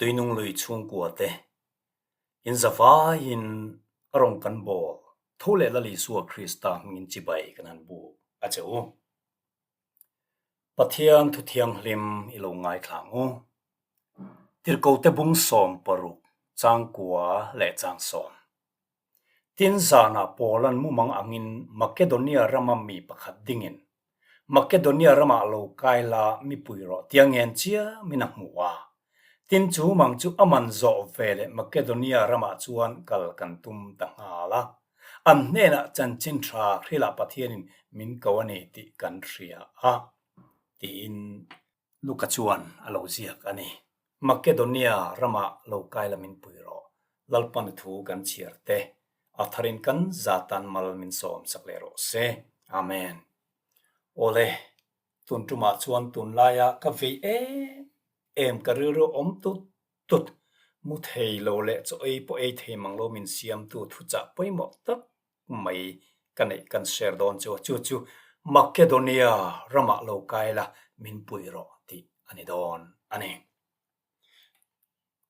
Tuinung lui chhungkua te in zavaiin a rawn kan bawl tho leh Lal Isua Krista hmingin chibai kan han buk a che u. Pathian thu thianghlim i lo ngaithla ang u. Tirhkote bung 16, changkua leh changsawm. Tin zanah Paula'n mumang angin Makedonia rama mi pakhat dingin, Makedonia ramah lo kai la mipui rawh tia ngen chiamin a hmu a. Tin chu mang chu a man zawh ve leh Makedonia ramah chuan kal kan tum ta nghal a. An hnenah chanchin tha hrilah Pathianin min ko a ni tih kan hria a, tiin Luka chuan a lo ziak a ni. Makedonia ramah lo kai la min pui rawh. Lalpan thu kan chhiar te, a tharin kan zatan mal min sawm sak leh rawh se. Amen. Awle, tun tumah chuan tunlaia ka vei em em ka rilru awm tut tut, mu thei lo leh chaw ei pawh ei thei mang lo min siamtu thuchah pawimawh tak mai ka neih kan share dawn chu chu chu Makedonia ramah lo kai la min pui rawh tih a ni dawn a ni.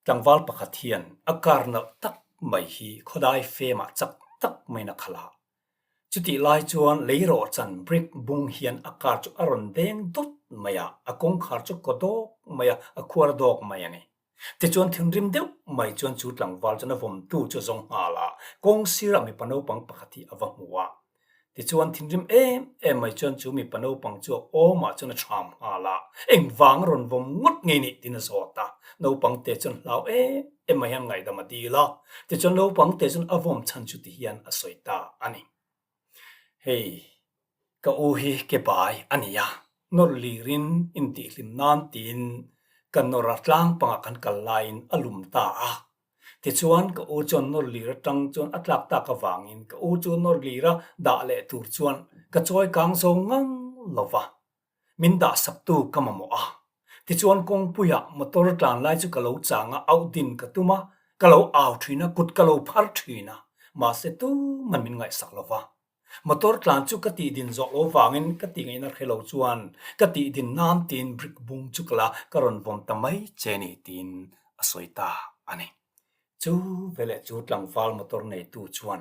Tlangval pakhat hian a car nalh tak mai hi khawdai femah chak tak maiin a khalh a. Chutih lai chuan lei rawhchan brick bung hian a car chu a rawn deng dawt mai a, a kawngkhar chu kaw dawk mai a, a khuar dawk mai a ni. Tichuan thinrim deuh mai chuan chu tlangval chuan a vawmtu chu a zawng nghal a, kawng sirah mipa naupang pakhat hi a va hmu a. Tichuan thinrim em em mai chuan chu mipa naupang chu a awmah chuan a chham nghal a, engvang a rawn vawm ngawt ngei nih tiin a zawt a. Naupang te chuan hlau em em mai hian ngaihdam a dil a, tichuan naupang te chuan a vawm chhan chu ti hian a sawi ta a ni. Hei, ka u hi ke bai a ni a, nawrh lirin intihhlim nan tiin ka nawrh a tlang pangah kan kal laiin a lum ta a. Tichuan ka u chuan nawrh lir atang chuan a tlak tak avangin ka u chu nawrh lira dah leh tur chuan ka chawi kang zo ngang lo va, min dah saktu ka mamawh a. Tichuan kawngpuiah motor tlan lai chu ka lo chang a, auh din ka tum a, ka lo au thin a, kut ka lo phar thin a, mahse tuman min ngaihsak lo va. Motor tlan chu ka tih din zawh lo vangin ka tih ngaihna hre lo chuan ka tih din nan tiin brick bung chu ka la ka rawn vawm ta mai che ni tiin a sawi ta a ni. Chu veleh chu tlangval motor neitu chuan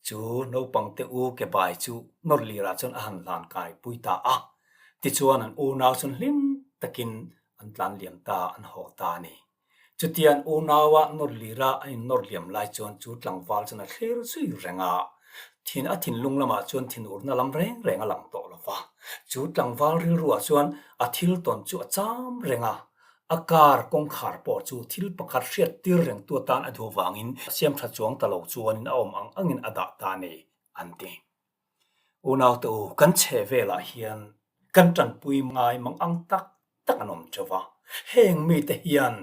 Chu naupang te u ke bai chu nawr lirah chuan a han hlan kai pui ta a. Tichuan an unau chuan hlim takin an tlan liam ta, an haw ta a ni. Chutia an unaua nawr lira an innawr liam lai chuan chu tlangval chuan a thlir zui reng a. Thin a thinlung lamah chuan thinurna lam reng reng a lang tawh lo va. Chu tlangval rilruah chuan a thil tawn chu a cham reng a. A car kawngkhar pawh chu thil pakhat hriat tir reng tu atan a duh vangin a siam tha chuang ta lo chuanin a awm ang angin a dah ta a ni, an ti. Unaute u, kan chhe velah hian kan tanpui ngai mang ang tak tak an awm teuh va. Heng mite hian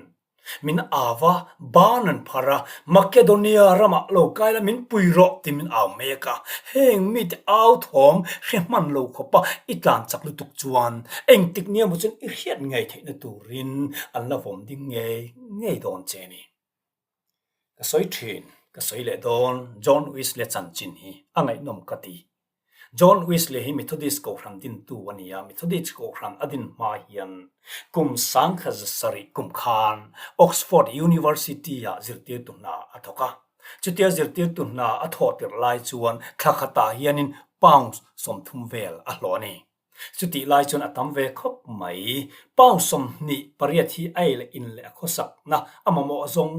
min au a, ban an phar a, Makedonia ramah lo kai la min pui rawh ti min au mek a. Heng mite au thawm hre hman lo khawpa i tlan chak lutuk chuan engtik nia maw chuan i hriat ngei theihna turin an la vawm ding ngei ngei dawn che ni. Ka sawi thin, ka sawi leh dawn John Wesley chanchin hi a ngaihnawm ka ti. John Wesley hi Methodist Kohhran dintu a ni a, Methodist Kohhran a din hma hian kum 1700 kum khan Oxford University-ah zirtirtu hna a thawk a. Chutia zirtirtu hna a thawh tirh lai chuan thla khatah hianin pounds 30 vel a hlawh a ni. Chutih lai chuan a tam ve khawp mai. Pound 28 hi a ei leh in leh a khawsakna a mamawh zawng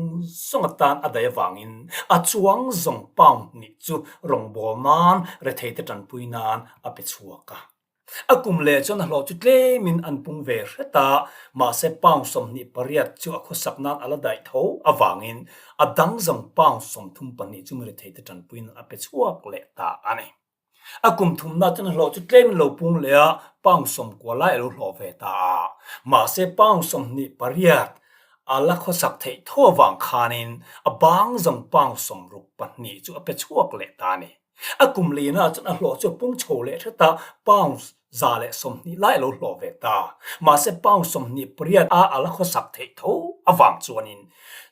zawng atan a daih avangin a chuang zawng pound hnih chu rawngbâwl nan retheite tanpui nan a pe chhuak a. A kum leh chuan a hlawh chu tlemin an pung ve hret a, mahse pound 28 chu a khawsak nan a la daih tho avangin a dang zawng pound 34 chu mi retheite tanpui nan a pe chhuak leh ta a ni. A kum thumna chuan a hlawh chu tlemin lo pung leh a, pound 90 lai a lo hlawh ve ta a. Mahse pound 28 a la khawsak theih tho avang khanin a bang zawng pound 62 chu a pe chhuak leh ta a ni. A kum lehna chuan a hlawh chu a pung chho leh hret a, pound 120 lai a lo hlawh ve ta. Mahse pound 28 a a la khawsak theih tho avang chuanin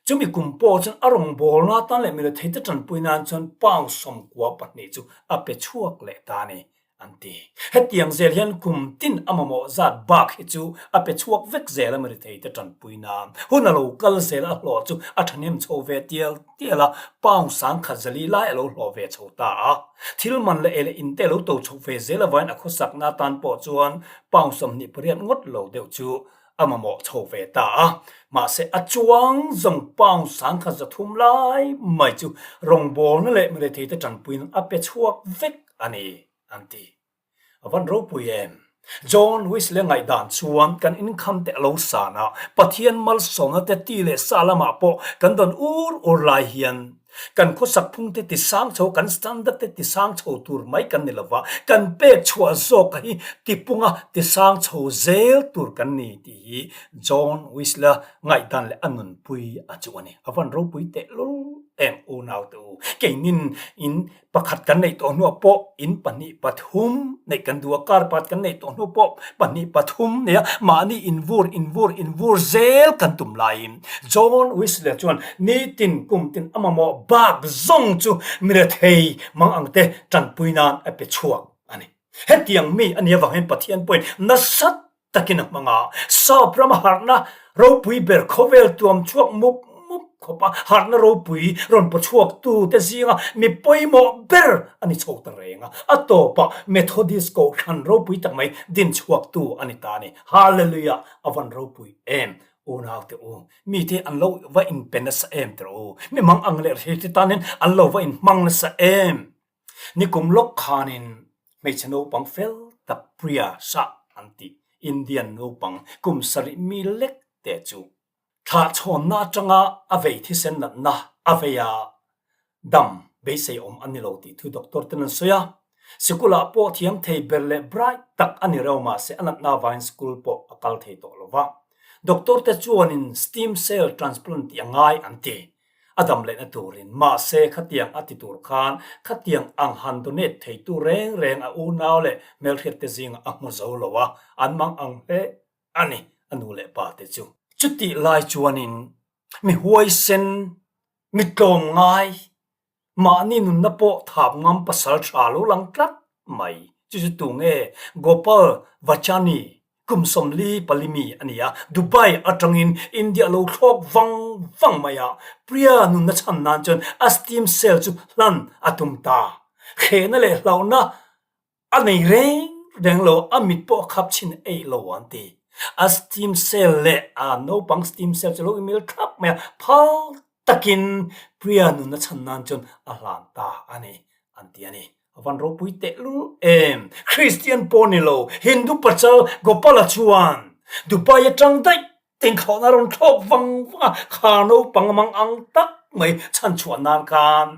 chumi kum pawh chuan a rawngbawlna atan leh mi retheite tanpui nan chuan pound 92 chu a pe chhuak leh ta a ni. an ti. Hetiang zel hian kum tin a mamawh zat bak hi chu a pe chhuak vek zel a mirethei te tanpui nan. Hun a lo kal zel a hlawh chu a thahnem chho ve tial tial a, pound 10,000 zali lai a lo hlawh ve chho ta a. Thil man leh ei leh in te a lo to chho ve zel avangin a khawsakna atan pawh chuan pound 28 ngawt lo deuh chu a mamawh chho ve ta a. Mahse a chuang zawng pound 1,300 lai mai chu rawngbawlna leh mirethei te tanpui nan a pe chhuak vek a ni, an ti. A van ropui em? John Wesley ngaihdan chuan kan income te a lo san a, Pathian malsawmna te ti leh sa lamah pawh kan dawn ur ur lai hian kan khawsak phung te ti sang chho, kan standard te ti sang chho tur mai kan ni lova, kan pek chhuah zawk hi tipunga ti sang chho zel tur kan ni tih hi John Wesley ngaihdan leh a nunpui a chu a ni. A van ropui tehlul em unaute u. Keinin in Pakhat kan neih tawh hnuah pawh in pahnih pathum neih kan duh a, car pakhat kan neih tawh hnu pawh pahnih pathum nei a, mahni invur invur invur zel kan tum laiin John Wesley chuan nitin kum tin a mamawh bak zawng chu mirethei mang ang te tanpui nan a pe chhuak a ni. Hetiang mi a nih avang hian Pathian pawhin nasa takin a hmang a, Sap rama harhna ropui ber khawvel tuam chhuak mup mup khawp a, harhna ropui rawn paw chhuak tu te zinga mi pawimawh ber a ni chho ta reng a, a tawpah Methodist Kohhran ropui tak mai din chhuak tu a ni ta a ni. Hallelujah! A van ropui em! Unau te u, mite an lo va inpe nasa em tiraw u? Mi mang ang leh rhei te tanin an lo va inhmang nasa em? Nikum lawk khanin hmeichhe naupang fel tak Priya Shah an tih Indian naupang kum sarih mi lek te chu thlahchhawnna atanga a vei thisen natna a vei a, dam beisei awm a ni lo tih thu doctor ten an sawi a. Sikulah pawh thiam thei ber leh bright tak a ni reuh mahse a natna avangin school pawh a kal thei tawh lo va. Doctor te chuanin stem cell transplant tih a ngai an ti. A dam lehna turin, mahse khatiang a ti tur khan khatiang ang han donate theitu reng reng a unau leh hmelhriat te zingah a hmu zo lo a, an mang ang hle a ni a nu leh pa te chu. Chutih lai chuanin mi huaisen, mi tlawmngai, Mahni nunna pawh thap ngam pasal tha lo lang tlat mai. Chu chu tu nge? Gopal Vachani, kum 44 mi a ni a, Dubai atangin India lo thlawk vang vang mai a, Priya nunna chhan nan chuan a steam cell chu hlan a tum ta. Hrehna leh hlauhna A nei reng reng lo, a mit pawh a khap chhin eih lo an ti. A steam cell leh a naupang steam cell chu lo imil thlap mai a, phal takin Priya nunna chhan nan chuan a hlan ta a ni an ti a ni. A van ropui tehlul em! Christian pawh ni lo, Hindu pachal Gopala chuan Dubai atang daih Inthlawhna rawn thlawk vang vang a, kha naupang mang ang tak mai chhanchhuah nan khan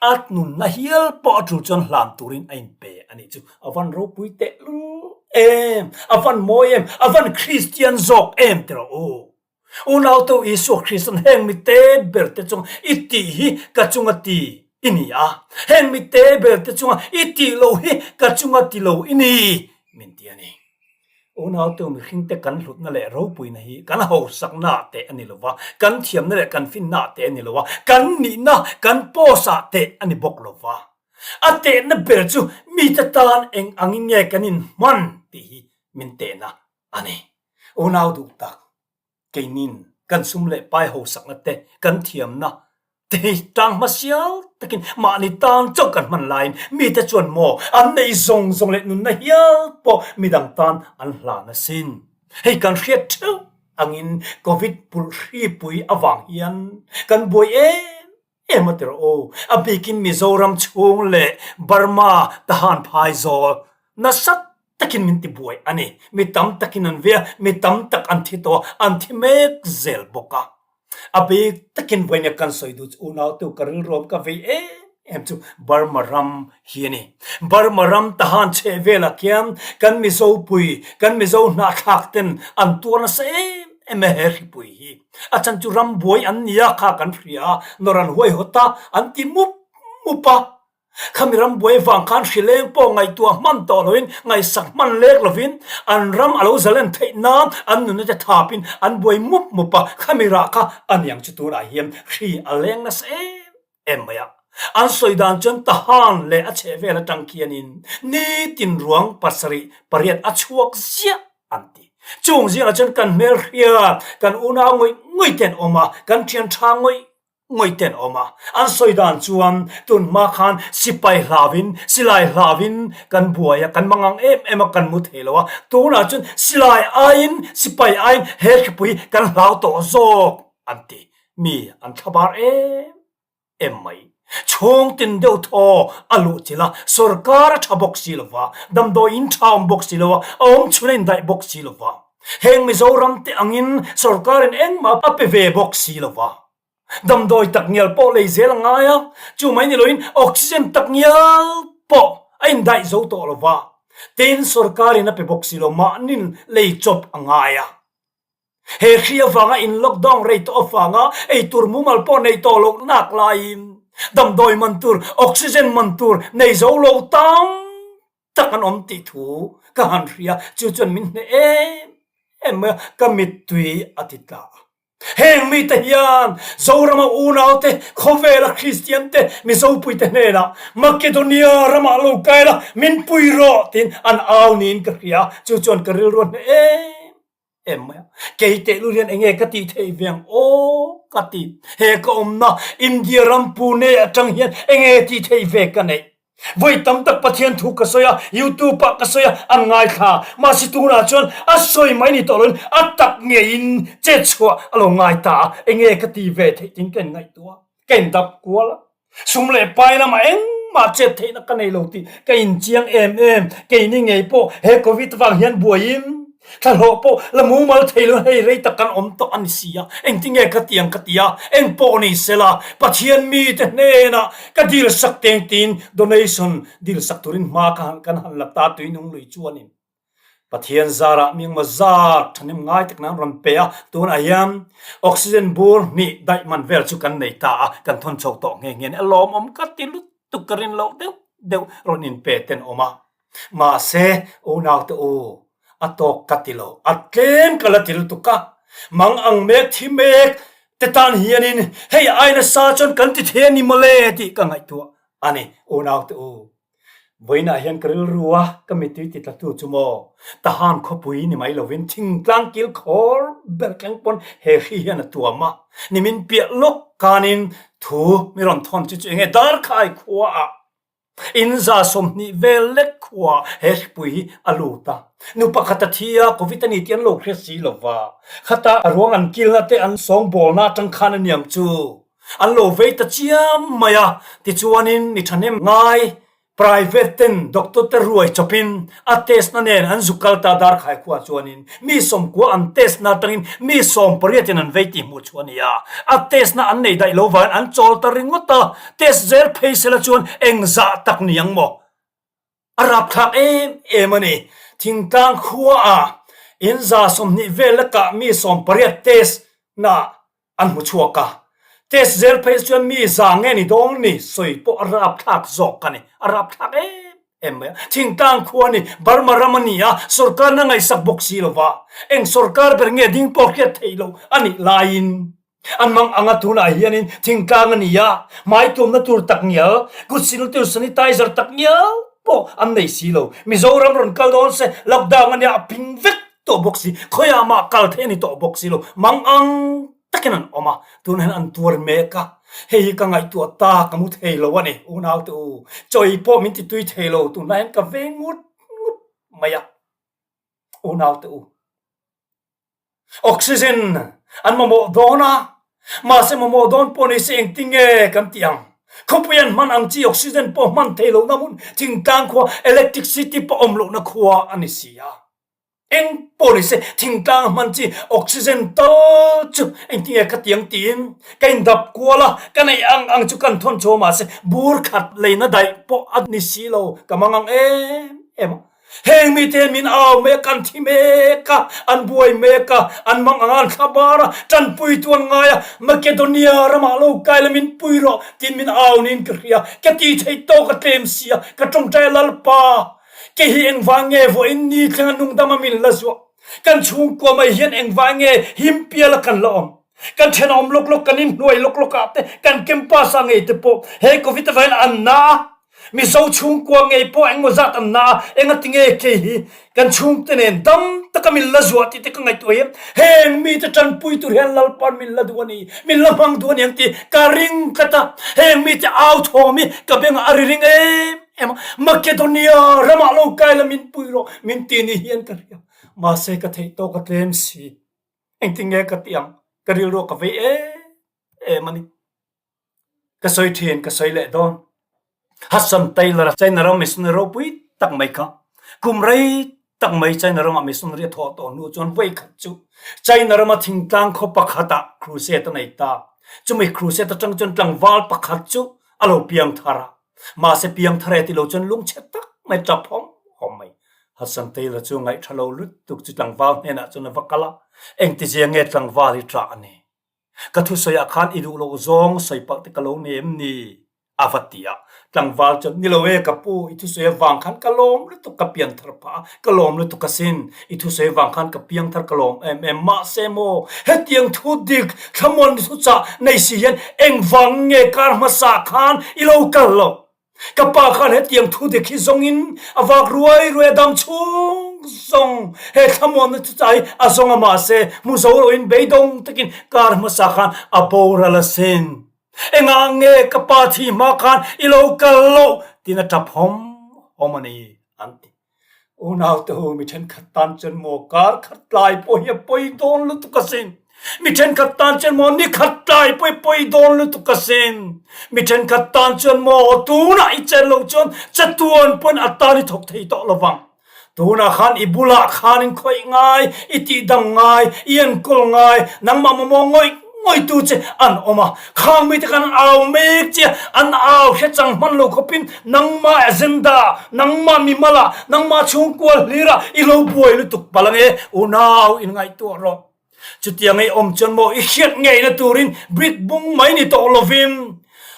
a nunna hial pawh a tul chuan hlan turin a inpe a nih chu. A van ropui tehlul em, a van mawi em, a van Kristian zawk em ti rawh u. Unautu Isua Kristan heng mite ber te chunga i tih hi ka chunga ti i ni a, heng mite ber te chunga i tih lo hi ka chunga ti lo i ni min ti a ni. Unautu mihringte kan hlutna leh ropuina hi kan hausakna ah teh a ni lo va, kan thiamna leh kan finna ah teh a ni lo a, kan nihna, kan post ah teh a ni bawk lo va. A tehna ber chu mite tan eng angin nge kan inhman tih hi min tehna a ni. Unau duh tak. Keinin kan sum leh pai hausakna te, kan thiamna te hi tang hmasial takin mahni tan chauh kan hman laiin mite chuan maw an neih zawng zawng leh nunna hial pawh midang tan an hlan asin. Hei kan hriat theuh angin Covid pulh hripui avang hian kan buai em em a ti rawh aw. A bikin Mizoram chhung leh Burma Tahan Phaizawl nasa takin min ti buai a ni. Mi tam takin an vei a, mi tam tak an thi tawh a, an thi mek zel bawk a. A bik takin vawinia kan sawi duh chu unautu ka rilruam ka vei em em chu Burma ram hi a ni. Burma ram Tahan chheh velah khian kan Mizopui, kan Mizo hnahthlak ten an tuar nasa em em a he hripui hi. A chan chu ram buai an nia kha kan hria a, nawr an huaihawt a, an ti mup mup a. Khami ram buai vang khan hrileng pawh ngaihtuah hman tawh loin, ngaihsak hman lek lovin an ram a lo zalen theih nan an nunna te thapin an buai mup mup a, khami rah kha aniang chu tunah hian hri a leng nasa em em mai a. An sawi dan chuan Tahan leh a chhehvel atang khianin nitin ruang pasarih pariat a chhuak ziah an ti. Chung zingah chuan kan hmelhriat, kan unau ngawih ngawih te an awm a, kan thian tha ngawih ngawih te an awm a. An sawi dan chuan tun hma khan sipai hlauin, silai hlauin kan buai a, kan mangang em em a, kan mu thei lo a. Tunah chuan silai aiin, sipai aiin he hripui kan hlau tawh zawk an ti. Mi an thlabar em em mai. Chhung tin deuh thaw a luh chilh a, sorkar a tha bawk si lo va, damdawi in tha awm bawk si lo a, a awm chhun a indaih bawk si lo va. Heng Mizoram te angin sorkarin engmah a pe ve bawk si lo va. Damdawi tak ngial pawh lei zel a ngai a, chu mai ni loin oxygen tak ngial pawh a indaih zo tawh lo va. Tin, sorkarin a pe bawk si lo, mahnin lei chawp a ngai a. He hri avanga in lockdown rei tawh avanga eitur mumal pawh nei tawh loh nak laiin damdawi man tur, oxygen man tur nei zo lo tam tak an awm tih thu ka han hria, chu chuan min hneh em em mai a, ka mittui a ti tla a. Heng mite hian Zorama unaute, khawvela Kristian te, Mizopuite hnenah Makedonia ramah lo kai la, min pui rawh tiin an au niin ka hria, chu chuan ka rilru a hneh em em mai a, kei tehlul hian enge ka tih theih ve ang aw ka ti, he ka awmna India ram Pune atang hian enge tih theih ve ka neih? Vawi tam tak Pathian thu ka sawi a, YouTube ah ka sawi a, an ngaithla, mahse tunah chuan a sawi mai ni tawh loin a tak ngeiin chet chhuah a lo ngai ta a, enge ka ti ve theih tiin ka inngaihtuah a, ka indap kual a. Sum leh pai lamah engmah chet theihna ka nei lo tih ka inchiang em em. Keini ngei pawh he Covid vang hian buaiin thlahlawh pawh la mumal thei lo hei rei tak kan awm tawh a ni si a. Engtinge ka ti ang ka ti a, eng pawh ni sela Pathian mite hnenah ka dil sak teng tiin donation dil sak turin hma ka kan han la ta tuinung lui chuanin. Pathian zarah mingmaw zat thahnem ngai tak nan rawn pe a, tunah hian oxygen bur hnih daih man vel chu kan nei ta a, kan thawn chho tawh nghe nghe a ni. A lawmawm ka ti lutuk ka rin loh deuh deuh rawn inpe ten awm a. Mahse, unaute u, a tawk ka ti lo, a tlem ka la ti lutuk a, mang ang mek thi mek te tan hianin hei ai nasa chuan kan ti thei a ni mawle tih ka ngaihtuah a ni, unaute u. Vawiinah hian ka rilru a, ka mittui ti tlatu chu maw? Tahan khawpui ni mai lovin thingtlang kil khawr ber thleng pawn he hri hian a tuam a, nimin piah lawk kanin thu mi rawn thawn chu chu enge Darkhai khuaah inza 20 vel lek khuaah he hripui hi a lut a, nu pakhat a thi a, Covid a ni tih an lo hre si lova, khata a ruang an kilna te an sawngbawlna atang khan a niang chu. An lo vei ta chiam mai a, tichuanin mi thahnem ngai private ten doctor te ruai chawpin a test na nen an zu kal ta Darkhai khua chuanin mi sawmkua an test na atangin mi sawm pariat in an vei tih hmuh chu a ni a, a test na an nei daih lo vangin an chawl ta ringawt a, test zel phei sela chuan engzah tak ni ang maw? A rapthlak em em a ni. Thingtlang khuaah in 20 vel lakah mi 18 test na an hmu chhuak a. Test zel phei chuan mi za nge ni dawn ni sawi pawh a rapthlak zawk a ni. A rapthlak em em mai a. Thingtlang khua ni Burma ram a ni a, sorkar na ngaihsak bawk si lo va. Eng sorkar ber nge ding pawh hriat theih loh a nih laiin An mang anga tunah hianin thingtlang a ni a, hmai tuamna tur tak ngial, kut silna tur sanitizer tak ngial pawh an nei si lo. Mizoram rawn kal dawn se lockdown a nia a ping vek tawh bawk si, khawiah mah kal theih a ni tawh bawk si lo. Mang ang takin an awm a, tunah hian an tuar mek a, hei hi ka ngaihtuah ta, ka mu thei lo a ni unaute u, chawi pawh min ti tui thei lo, tunah hian ka veng ngut ngut mai a unaute u. Oxygen an mamawh dawn a, mahse mamawh dawn pawh ni se engtinge kan tih ang? Khawpui an hman ang chi oxygen pawh hman thei lohna hmun thingtlang khua electricity pawh awm lohna khua a ni si a. Eng pawh ni se thingtlang a hman chi oxygen tal chu engtinge ka ti ang tiin ka indap kual a, ka neih ang ang chu kan thawn chho mahse bur khat leina daih pawh a ni si lo, ka mang ang em em a. Heng mite min au mek, an thi mek a, an buai mek a, an mang ang a, an thla bar a, tanpui tu an ngai a, Makedonia ramah lo kai la min pui rawh tiin min au niin ka hria. Ka ti thei tawk a tlem si a, ka tawngtai a Lalpa, kei hi engvang nge vawiin ni thlenga nungdam a min la zuah? Kan chhungkua mai hian engvang nge him pial a kan la awm? Kan thenawm lawk lawk, kan inhnuai lawk lawk ah te, kan campus ah ngei te pawh he Covid avangin an na a, Mizo chhungkua ngei pawh engmaw zat an na a, engatinge kei hi kan chhungte nen dam taka min la zuah tih te ka ngaihtuah hian heng mite tanpui tur hian Lalpa'n min la duh a ni, min la hmang duh a ni ang tih ka ring tlat a, heng mite au thawm hi ka bengah a ri ring em em a, Makedonia ramah lo kai la min pui rawh min ti ni hian ka hria, mahse ka theih tawk a tlem si. Engtin nge ka tih ang? Ka rilru ka vei em em a ni. Ka sawi thin, ka sawi leh dawn. Hudson Taylor-a China ram missionary ropui tak mai kha kum rei tak mai China ramah missionary a thawh tawh hnu chuan vawi khat chu China rama thingtlang khaw pakhatah crusade a nei ta. Chumi crusade atang chuan tlangval pakhat chu a lo piang thar a. Mahse piang thar e ti lo chuan lungchhe tak mai tap hawm hawm mai. Hudson Taylor chu ngaih tha lo lutuk chu tlangval hnenah chuan a va kal a, engtizia nge tlangval hi ṭah a ni? Ka thusawi ah khan i duh loh zawng sawi palh te ka lo nei em ni? a va ti a. Tlangval chuan, Ni lo e ka pu, i thusawi avang khan ka lawm lutuk, ka pian thar phah a, ka lawm lutuk asin. I thusawi avang khan ka piang thar ka lawm em em. Mahse maw, hetiang thu dik thlamuan thuchah nei si hian engvang nge kar hmasa khan i lo kal loh? Ka pa khan hetiang thu dik hi zawngin a vak ruai ruai a dam chhung zawng he thlamuanna thuchah hi a zawng a mahse hmu zo loin beidawng takin kar hmasa khan a boral asin. Engah nge ka pa thi hma khan i lo kal loh tiin a tap hawm hawm a ni an ti. Unaute hu mi thenkhat tan chuan maw kar khat tlai pawh hi a pawi dawn lutuk asin. Mi thenkhat tan chuan maw ni khat tlai pawh hi pawi dawn lutuk asin. Mi thenkhat tan chuan maw tunah i chen loh chuan chatuan pawhin a tan i thawk thei tawh lo vang. Tunah khan i bulah khan in khawih ngai, i tihdam ngai, i enkawl ngai, nangmah mamawh ngawih ngawihtu che an awm a. Khang mite khan an au mek che a, an au hre chang hman lo khawpin nangmah agenda, nangmah mimal ah, nangmah chhungkua hlir ah i lo buai lutuk palh ange, unau in ngaihtuah rawh. Chutiang ei awm chuan maw i hriat ngeina turin brick bung mai ni tawh lovin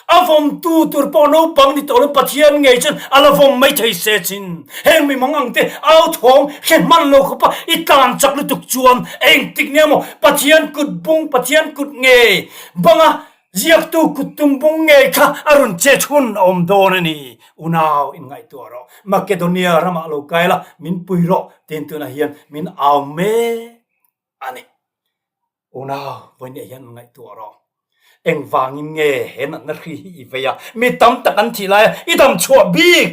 a vawmtu tur pawh naupang ni tawh lo Pathian ngei chuan a la vawm mai thei se chin. Heng mi mang ang te au thawm hre hman lo khawpa i tlan chak lutuk chuan engtik nia maw Pathian kut bung Pathian kut ngei banga ziaktu kut tum bung ngei kha a rawn chet hun a awm dawn a ni. Unau in ngaihtuah rawh. Makedonia ramah lo kai la min pui rawh tiin tunah hian min au mek a ni. Unau, vawiin hian an ngaihtuah rawh. Engvangin nge he natna hri hi i vei a, mi tam tak an thih laia i dam chhuah bik?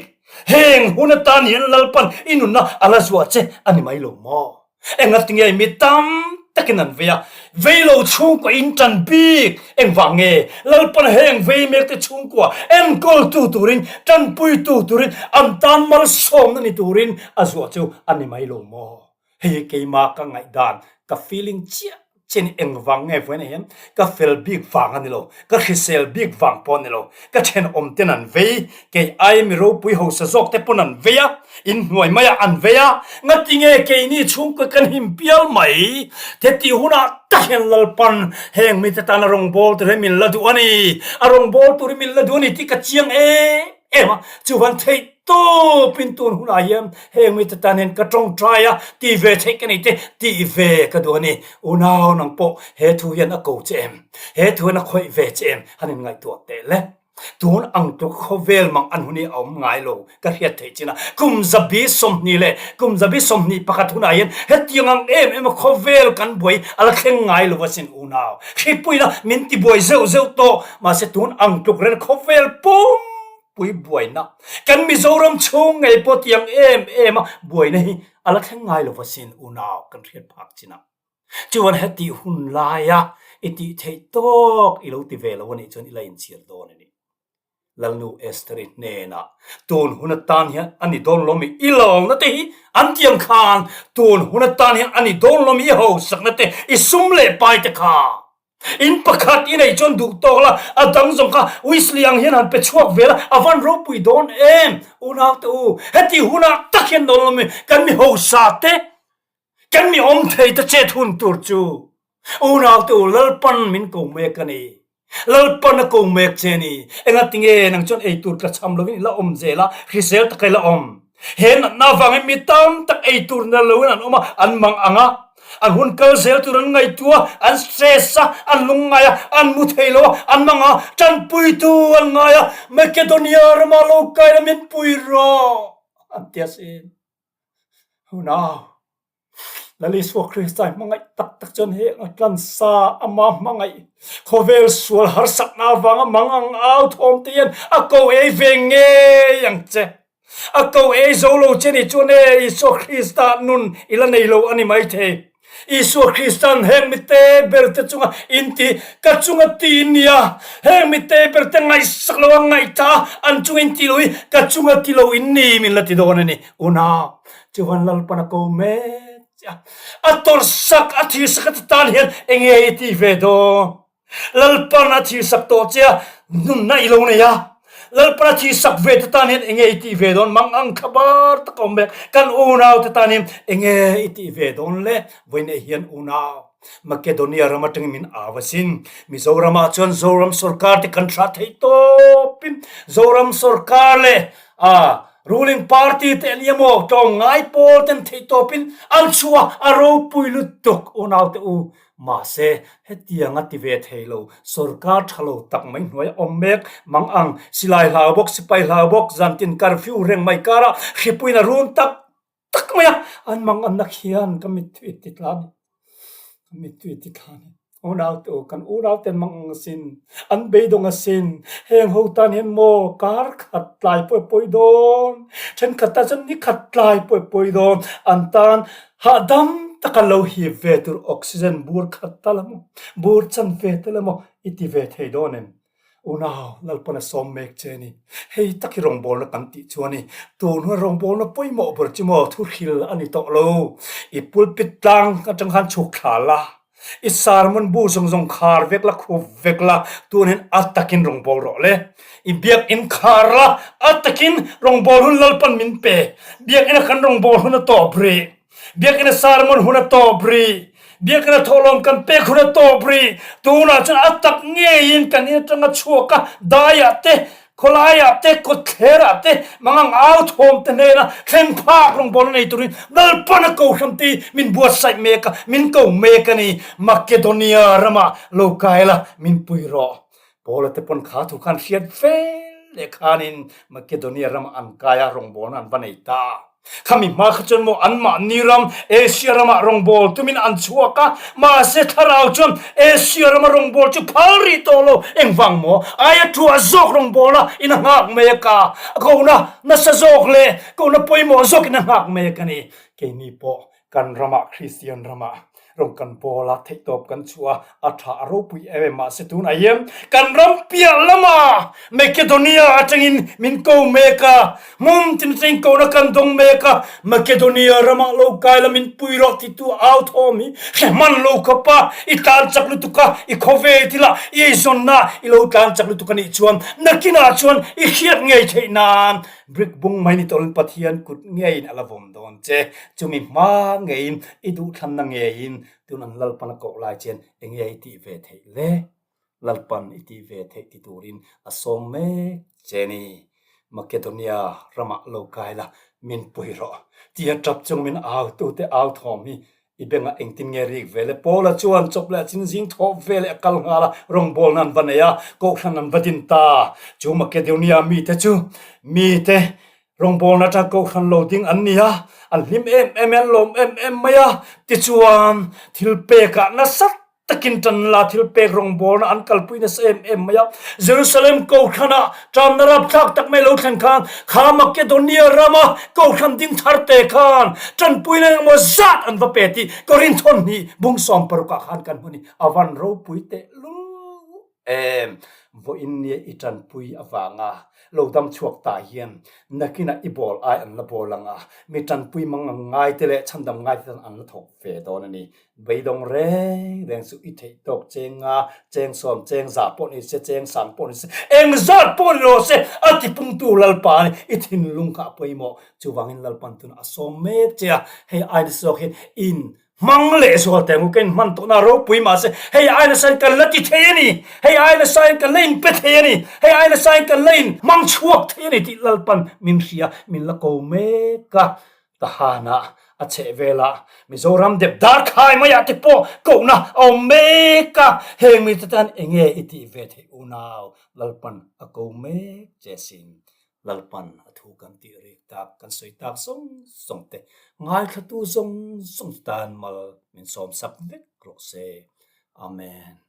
Heng hun atan hian Lalpan i nunna a la zuah che a ni mai lo maw? Engatinge mi tam takin an vei a, vei lo chhungkua in tan bik? Engvang nge Lalpan heng vei mekte chhungkua enkawltu turin, tanpuitu turin, an tan malsawmna ni turin a zuah chu a ni mai lo maw? Hei keimah ka ngaihdan, ka feeling chiah chiah ni engvang nge vawiin ah hian ka fel bik vang a ni lo, ka hrisel bik vang pawh a ni lo, ka thenawm ten an vei, kei ai mi ropui hausa zawk te pawn an vei a, inhnuai mai ah an vei a, ngatinge keini chhungkaw kan him pial mai te tih hunah tak hian Lalpan heng mite tan a rawngbâwl tur hi min la duh a ni, a rawngbâwl tur hi min la duh a ni tih ka chiang em em a, chuvan theih Tawpin tun hunah hian heng mite tan hian ka tawngtai a, ti ve theih ka nei te, tih ve ka duh a ni. Unau nang pawh he thu hian a ko che em? He thu hian a khawih ve che em? Han inngaihtuah teh le. Tun ang tluk khawvel mang an hun hi a awm ngai lo ka hriat theih chin a. Kum zabi 20 leh kum zabi 21 hunah hian hetiang ang em em a khawvel kan buai a la thleng ngai lo asin unau. Hripuina min tibuai zeuh zeuh tawh mahse tun ang tluk reng khawvel pum pui buaina kan Mizoram chhung ngei pawh tiang em em a buaina hi a la thleng ngai lo asin unau kan hriat phak chin a. Chuan heti hun laia i tih theih tawk i lo ti ve lo anih chuan i la inchhir dawn a ni. Lalnu Esther-i hnenah tun hun atan hian a ni dawn lo mi i lalna te hi an tiang khan tun hun atan hian a ni dawn lo mi i hausakna te i sum leh pai te kha In pakhat i nei chuan duh tawk la, a dang zawng kha Weasley ang hian han pe chhuak ve la, a van ropui dawn em? Unau te u, heti hunah tak hian dawn lo mi, kan mi hausa te, kan mi awm thei te chet hun tur chu. Unau te u, Lalpan min ko mek a ni. Lalpan a ko mek che ni. Engatinge nang chuan eitur tla cham lovin i la awm zel a, hrisel taka i la awm. He natna avangin mi tam tak eitur na loin an awm a, an mang ang a. An hun kal zel tur an ngaihtuah a, an stress a, an lungngai a, an mu thei lo a, an mang a, tanpuitu an ngai a, Makedonia rama lo kai la min pui rawh an ti asin. Hunau, Lal Isua Krista i hmangaih tak tak chuan heng a tlansa ama hmangaih khawvel sual harsatna avanga mang ang au thawm te hian a ko ei ve ngei ang che. A ko ei zo lo che ni chuan e Isua Krista nun i la nei lo a ni maithei. Isua Krista'n heng mite berte chunga in ti ka chunga ti in nia, heng mite berte ngaihsak lo a ngaihthah a, an chunga in ti lo hi ka chunga ti lo in ni min la ti dawn a ni. Unau, chuan Lalpan a ko mek che a, a tawrhsak, a thirsak a ti tan hian enge i ti ve dawn? Lalpan a thirsak tawh che a, nunna i lo nei a. Lalpan a thirsak ve te tan hian enge i tih ve dawn? Mang ang thla bar tak a awm mek. Kan unau te tan hian enge i tih ve dawn le? Vawiinah hian unau Makedonia ram atangin min au asin. Mizoramah chuan Zoram sorkar te kan hra thei tawpin Zoram sorkar leh a ruling party te an emaw tlawmngai pawl ten theih tawpin an chhuah a ropui lutuk unau te u. Mahse, hetiang a ti ve thei lo, sorkar tha lo tak mai hnuai a awm mek mang ang, silai hlau bawk, sipai hlau bawk, zantin curfew reng mai karah hripuiin a run tak tak mai a, an mang anna khian ka mittui ti tla a ni, ka mittui ti tla a ni. Unaute u, kan unaute an mang ang asin, an beidawng asin, heng ho tan hian maw kar khat tlai pawh i pawi dawn, thenkhat tan chuan ni khat tlai pawh i pawi dawn, an tan Hahdam taka lo hip ve tur oxygen bur khat tal emaw, bur chan ve tal emaw i ti ve thei dawn em? Unau, Lalpan a sawm mek che a ni. Hei tak hi rawngbawlna kan tih chu a ni. Tun hun rawngbawlna pawimawh ber chu maw thuhril a ni tawh lo. I pulpit tlang atang khan chhuk thla la, i sermon bu zawng zawng khar vek la, khup vek la, tun hian a takin rawngbâwl rawh le. I biakinn khar la, a takin rawngbâwl hun Lalpan min pe. Biakinn a kan rawngbâwl hun a tawp rih. Biakinn a sermon hun a tawp rih. Biakinn a thawhlawm kan pek hun a tawp rih. Tunah chuan a tak ngeiin kan in atanga chhuak a, daiah te, Khawlaiah te, kawtthlerah te, mangang au thawm te hnena thleng phak rawngbawlna nei turin Lalpan a kohhran te hi min buatsaih mek a, min ko mek a ni. Makedonia ramah lo kai la, min pui rawh. Paula te pawn kha thu khan hriat vel leh khanin Makedonia ramah an kai a, rawngbawlna an va nei ta. Khami hma kha chuan maw anmahni ram Asia ramah rawngbâwl tumin an chhuak a, mahse thlarau chuan Asia rama rawngbâwl chu phal rih tawh lo. Engvang maw? Aia ṭuah zawk rawngbâwla in a nghak mek a, kohna nasa zawk leh kohna pawimawh zawkin a nghak mek a ni. Keini pawh kan ramah Kristian ramah Rawng kan bawl a, theihtawp kan chhuah a, a tha a ropui em em mahse tunah hian kan ram piah lama Makedonia atangin min ko mek a, hmun tin atangin kohna kan dawng mek a, Makedonia ramah lo kai la min pui rawh titu au thawm hi hre hman lo khawp a, i tlan chak lutuk a, i khawvel thila i eizawnna i lo tlan chak lutuk a nih chuan nakinah chuan i hriat ngei theih nan Brick bung mai ni tawlin Pathian kut ngeiin a la vawm dawn che. Chumi hma ngeiin i duhthlanna ngeiin tun an Lalpan a koh lai chian enge i tih ve theih le? Lalpan i tih ve theih ti turin a sawm mek che ni. Makedonia ramah lo kai la, min pui rawh. Tia tap chung min autute au thawm hi I bengah engtin nge rik ve le? Paula chuan chawp leh chin zing thawh ve leh a kal nghal a, rawngbawlna an va nei a, kohhran an va din ta. Chu Makedonia mite chu mite rawngbawlna atanga kohhran lo ding an ni a, an hlim em em a, an lawm em em mai a. Tichuan, thilpekah nasa takin tan la thilpek rawngbawlna an kalpui nasa em em mai a. Jerusalem kohhranah ṭamna rapthlak tak mai lo thlen khan kha Makedonia rama kohhran ding thar te khan ṭanpuina engemaw zat an va pe tih Korinthon hnih bung 60 ah khan kan hmu ni. A van ropui tehlul em! Vawiin nia i ṭanpui avanga lo dam chhuak ta hian nakinah i bawl ai an la bawl ang a, mi ṭanpui mang ang ngai te leh chhandam ngai te tan an la thawk ve dawn a ni. Beidawng reng reng chu i theih tawk cheng nga, cheng sawm, cheng zah pawh ni se, cheng sang pawh ni se, eng zat pawh ni lo se, a tipungtu Lalpa a ni. I thinlung kha a pawimawh. Chuvangin Lalpan tunah a sawm mek che a, hei ai nasa zawk hian in hmang leh zual teh ang u, ka inhman tawhna a ropui mahse hei ai nasa in kan la ti thei a ni, hei ai nasa in kan la inpe thei a ni, hei ai nasa in kan la in hmang chhuak thei a ni tih Lalpan min hria, min la ko mek a. Tahanah. A chhehvelah Mizoram dep darkhai maiah te pawh kohna a awm mek a, heng mite tan enge i tih ve theih unau Lalpan a ko mek che sin. Lalpan a thu kan tih rik tak kan sawi tak zawng zawng te ngaithlatu zawng zawng tan mal min sawmsak vek rawh se. Amen.